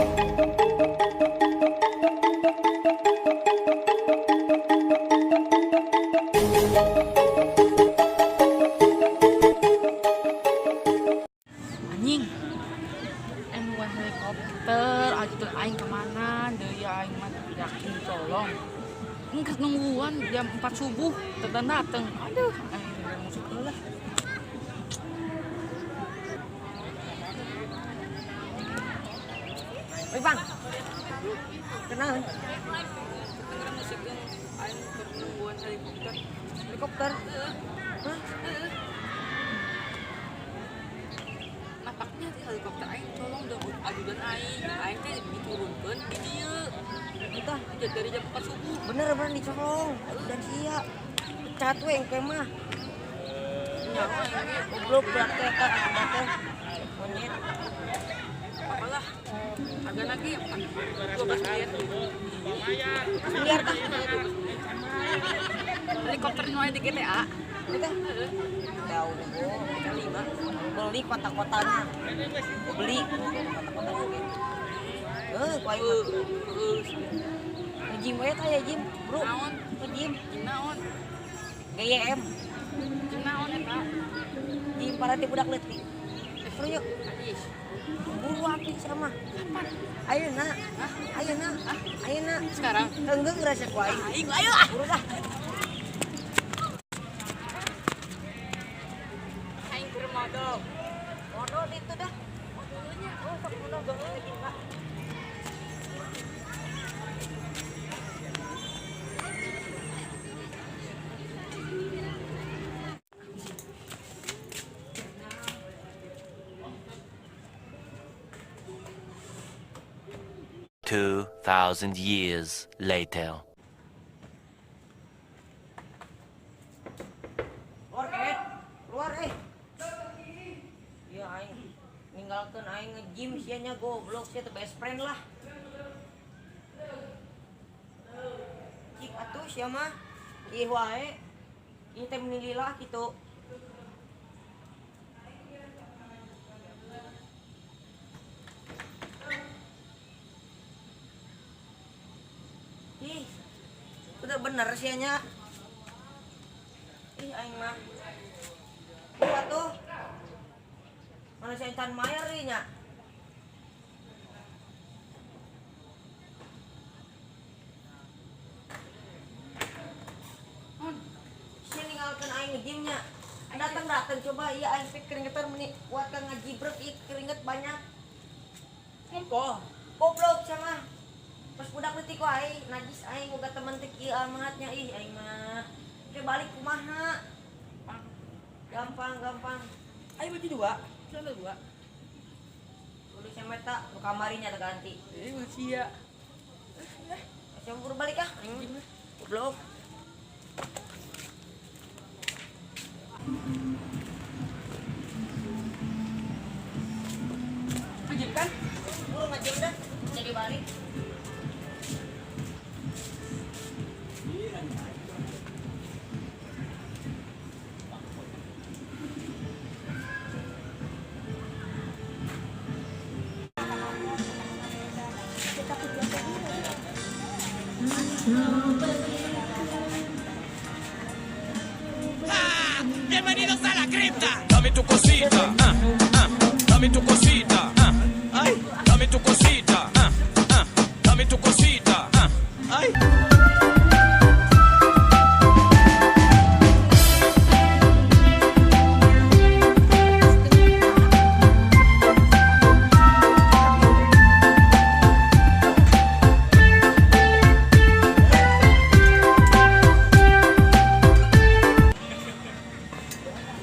Anjing. Nungguan helikopter, ajudan aing kemana? Deui aing mah yakin tolong. Engke nungguan jam 4 subuh tetep dateng. Aduh, aing musik heula. Oi, Bang. Kenal. Dengerin musik yang aing keur nungguan helikopter. Helikopter. Hah? Napaknya di helikopter aing tolong dong ajudan aing. Aing teh diturunkeun di dieu. Entah, Dari jam 4 subuh. Bener-bener dicolong. Dan sia. Pecat we engke mah. Nyawa aing ge. Goblok berarti eta ajudan teh. Monyet. Apalah. Agak lagi 12 miliar. Miliar tah. Helikopter nu aya di GTA. Eta. Jauh, Bo. 5. Beli kota-kotanya. Beli kota-kotanya ge. Heuh, ku aing mah. Heeh. Nge-gym we tah ya gym, Bro. Naon? Nge-gym. Gym naon? GYM. Gym naon eta? Gym para ti budak leutik. Bro yuk. Hadis. Buru atuh sia mah. Kapan? Ayeuna. Hah? Ayeuna. Hah? Ayeuna. Sekarang? Enggak ngerasa ku aing. Aing ayo ah. Buru dah. Aing keur modal. Modal itu dah. Modalnya. Oh, sok modal geus lagi, Pak. 2,000 years later. Keluar, Ket. Keluar, eh. Iya, aing ninggalkeun aing nge-gym sia nya goblok sia teh best friend lah. Cik atuh sia mah. Ih wae. Ieu teh meni lila kitu. Ih, udah bener sia nya. Ih, aing mah. Buat tuh. Mana si Intan Mayer ieu nya? Sia ninggalkeun aing nge-gym nya. Datang-datang coba ieu aing teh keringetan meni kuat ka ngajibrek ieu keringet banyak. Ngompol. Goblok sia mah. Pas budak leutik ku aing, najis aing boga temen teh kieu amatnya ih aing mah. Ke balik kumaha? Gampang, gampang. Ayo baju dua. Celana dua. Udah saya meta nu kamarinya terganti. Eh, sia. Saya buru balik ah. Goblok. Nge-gym kan? Buru nge-gym dah. Jadi balik. Bienvenidos a la cripta. Dame tu cosita, ah, ah, dame tu cosita, ah, ay, dame tu cosita, ah, ah, dame tu cosita, ah, ay.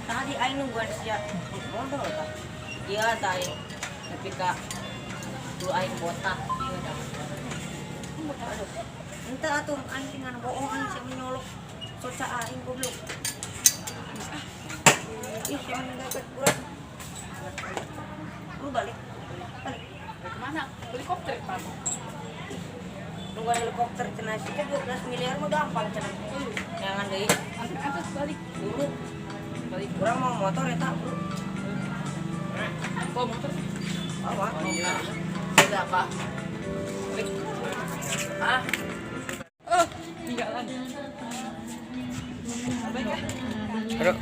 Tadi aing nungguan sia modal tah. Iya tah aing nepi ka dulu aing botak ieu dah. Aduh. Henteu atuh aing teh ngan bohong aing sia menyolok soca aing goblok. Ih, sia meninggalkan buruan. Buru balik. Balik. Kemana? Helikopter, Pak. Nungguan helikopter cenah sia 12 miliar mah gampang cenah. Jangan deui. Atas balik. Buru. Balik. Urang mau motor eta, Bro. Bawa motor. Bawa. Iya. Berapa? Ah. Oh, tinggalan. Aduh.